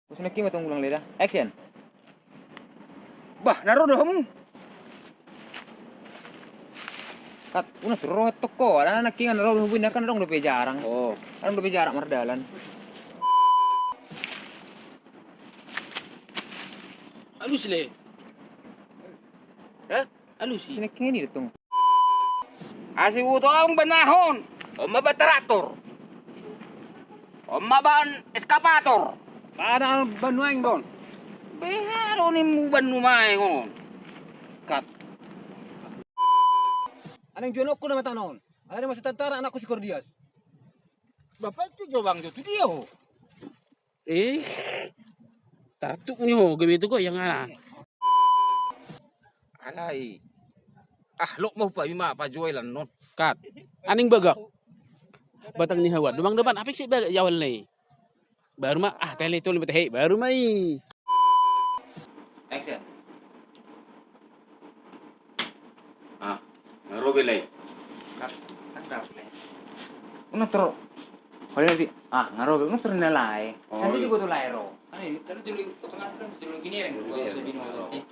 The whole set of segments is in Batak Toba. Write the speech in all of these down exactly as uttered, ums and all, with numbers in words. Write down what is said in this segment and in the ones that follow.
Bos, nangkin ma tong ulang leda. Action. Bah, na ro do hamu? Kat, unang tu ro toko, ala nangkin na ro do hamu, kan adong dope jarak. Oh. Adong dope jarak mardalan. Alus le. Hah? Alus i. Sini kini datang. Asi uto ang banahon. Oma ba traktor. Oma ban eskapator. Pada ban nuaeng don. Beharo ni mu ban nuaeng on. Kat. Aneng jual okku nama tanon. Ada masuk tentara anakku si Kordias. Bapak itu jawang jo tu dia ho. Eh, tartuk ni ho, gabe tu ko yang ala. Alai. Ah, lok mau pa ima pa jual non. Kat. Aning bagak. Batang ni hawan. Dumang depan apik sih bagak jawal ni. Baru ma ah tele tole mata hei baru mai. Action. Ah, nga ro be lai. Kat, kat ro be lai. Unang tro. Kali nanti ah nga ro be unang tro na lai. Oh, sandi iya. Juga tu lai ro. Ani tadi jolo potong asin kan jolo gini ya. Iya.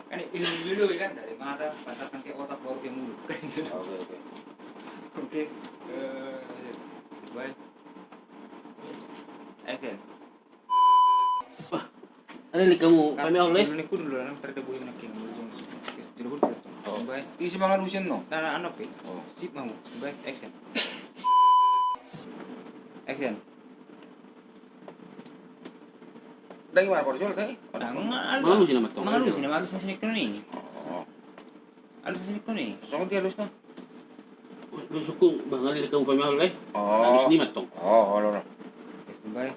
Kan ilmu-ilmu kan dari mata, pantatkan ke otak baru ke mulut. Oke, oke. Oke. Eh, bye. Action. Wah, ada lek hamu pami au le. Dulu ni kun dulu nang terda bui menaking dulu jong. Dulu kun dulu. Oh. Baik. Isi mangalusin no. Nah, nah, anu pe. Oh. Sip mau. Baik, action. Action. Dang gimana porjol teh? Mangalusin nama tong. Mangalusin nama alusin sini kan ni. Oh. Alus ni kau ni. Songon dia alus na. Masukku bang ali kamu pami au le. Oh. Alus ni ma tong. Oh, olo olo. Standby.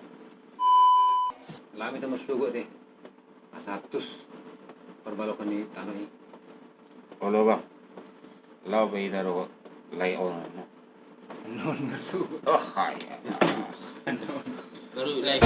Lami ta masuk gua deh. Asatus. Perbalokan ni tano i. Olo bang. Lau be ita do lai on. Non masuk. Oh hai. Non. Baru lai.